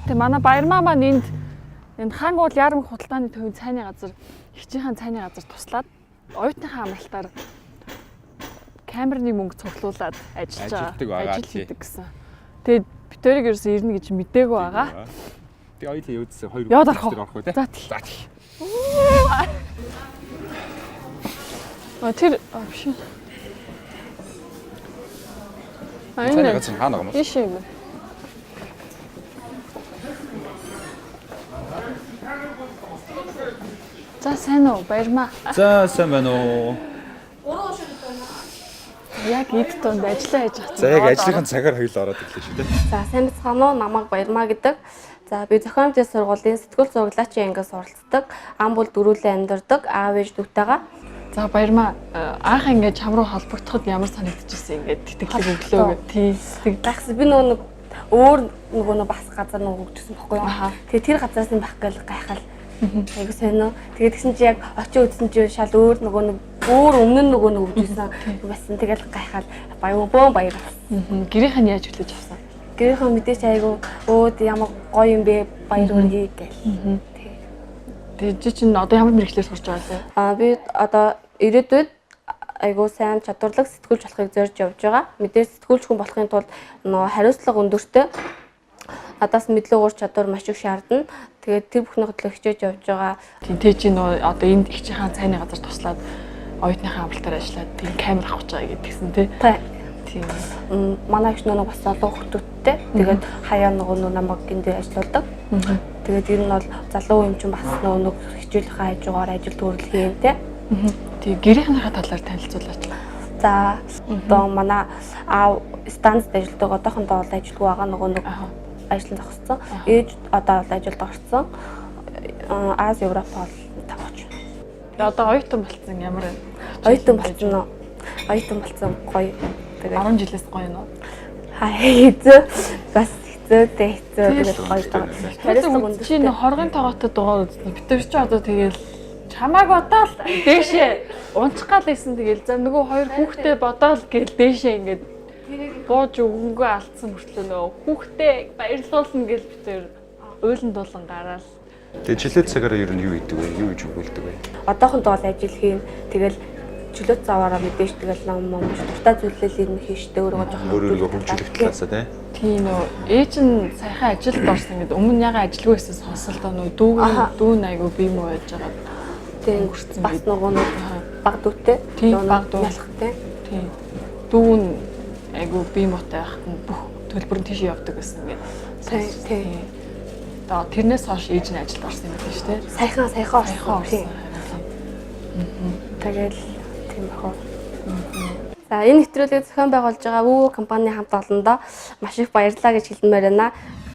Тэг манай Баярмаа маань энд энэ хан уул яармаг худалдааны төвийн цайны газар эгчийнхээ цайны газар туслаад оюутныхаа амралтаар камерны мөнгө цуглуулад ажиллаж Ажилтдаг байгаа. байгаа, Ажил тий. хийдэг гэсэн. Тэгээд бид хоёрыг ерөөсөө ирнэ гэж мдээгүй байгаа. Тэгээ хоёулаа явуулсан хоёр Яваад орох уу? дээр орох уу те? За тий. За тий. А тэр а, биш. А Цайны энэ газар хаана байгаа юм бэ? ийш юм. За сайн уу Баярмаа. За сайн байна уу? Яг эд тунд ажиллаа хийж байгаа. За яг ажлынхаа цагаар хоёулаа ороод ирлээ шүү дээ. За сайн бацгаана уу? Намайг Баярмаа гэдэг. За би зохион бүтээлийн сургуулийн сэтгүүл зураглаачийн ангиас оролцдог. Ам бол дөрүүлэн амьдардаг. Аав ээж дүүтэйгээ. За Баярмаа анх ингээд чам руу холбогдоход ямар санагдчихсэн ингээд тэтгэлэг өглөө гэх. Тий. Сэтгэл Гайхсан би нөгөө нэг өөр нөгөө нэг бас газар нөгөө хөгжсөн бохгүй юу? Аха. Тэгээ тэр газараас нь байх гээл гайхал. Айгу сонио. Тэгээ тэгсэн чи яг очиж үзсэн чи шал өөр нөгөө нэг өөр өмнө нь нөгөө нэг хөгжсөн байсан. Тэгэл гайхал баяр бөөн баяр болсон. Гэрийнх нь яаж хүлээж авсан? Гэрийнхээ мэдээч айгу өөд ямар гоё юм бэ баяр хүргэе гээл. Тий. Тэгээ чи чинь одоо ямар мэргэжлээр сурч байгаа лээ? Аа би одоо ирээдүйд айгуу сайн чадварлаг сэтгүүлч болохыг зорж явж байгаа. Мэдээж сэтгүүлч хүн болохын тулд нөгөө хариуцлага өндөртэй. Надаас мэдлэг ур чадвар маш их шаардна. Тэгээд тэр бүхний хөтлөө хичээж явж байгаа. Тийм тэ чи нөө одоо энд эгчийнхаа цайны газар туслаад оюутныхаа амралтаар ажиллаад тийм камер авах гэж байгаа гэдгийгсэн тий. Та Тийм. манай эгч нөгөө бас залуу хүүхдүүдтэй. Тэгээд хаяа нөгөө нөө намайг гин дээр ажиллаулдаг. Тэгээд ер нь бол залуу юм чинь бас нөгөө нэг хичээлийнхаа хажуугаар ажил төрөл хийн тэ. Тийм гэрийнхнийхээ талаар танилцуулаач. За одоо манай аав станцд ажилладаг одоохондоо бол ажилгүй байгаа нөгөө нэг Аха. ажил зогссон. Ээж одоо бол ажилд орсон. Аз Европ бол тавч. Тэгээ одоо оюутан болцсон ямар вэ? Оюутан болсон уу? Оюутан болсон гоё. Тэгээд 10 жилээс гоё нөө. хаа хэцүү. Бас хэцүү тэ хэцүү тэгээд гоё даа. Хариуцлага Чи нөө хоргын тоогоотой дугаар үзсэн. Бид тэр чи одоо тэгэл чамааг бодоол дээшээ унчих гал исэн тэгэл за нөгөө хоёр хүүхдээ бодоол гэл дээшээ ингээд бууж өгөнгөө алдсан мөртлөө нөгөө хүүхдээ баярлуулна гэл бид тэр уйлан дуулан гараал Тэгээ чөлөөт цагаараа ер нь юу хийдэг вэ? Юу хийж өгүүлдэг вэ? Одоохондоо бол ажил хийн. Тэгэл чөлөөт заваараа мэдээж тэгэл ном ном дуртай зүйлээ юм хийштэй өөрийгөө жоохон Өөр өөрийгөө хөгжүүлэх талаасаа тий. Тийм нөө ээж нь саяхан ажилд орсон гэдэг өмнө яга ажилгүй байсан сонсолдоо нөө дүүгэн дүүн айгу би муу байж байгаа. Тийм өнгөрцөн бас бид. нөгөө нэг баг дүүтэй. Тийм, Нөгөө нэг баг дүү. Ялахтай. Тийм. Дүүн айгу би муутай байхад нь бүх төлбөр нь тийш явдаг гэсэн ингээд. Тийм, тийм. Одоо тэрнээс хойш ээж нь ажилд орсон юм байна шүү дээ. Саяхан саяхан Саяхан орсон. орсон. Тийм. Тэгэл тийм бах уу. За энэ нэвтрүүлгийг зохион байгуулж байгаа Вүү компани хамт олондоо маш их баярлалаа гэж хэлмээр байна.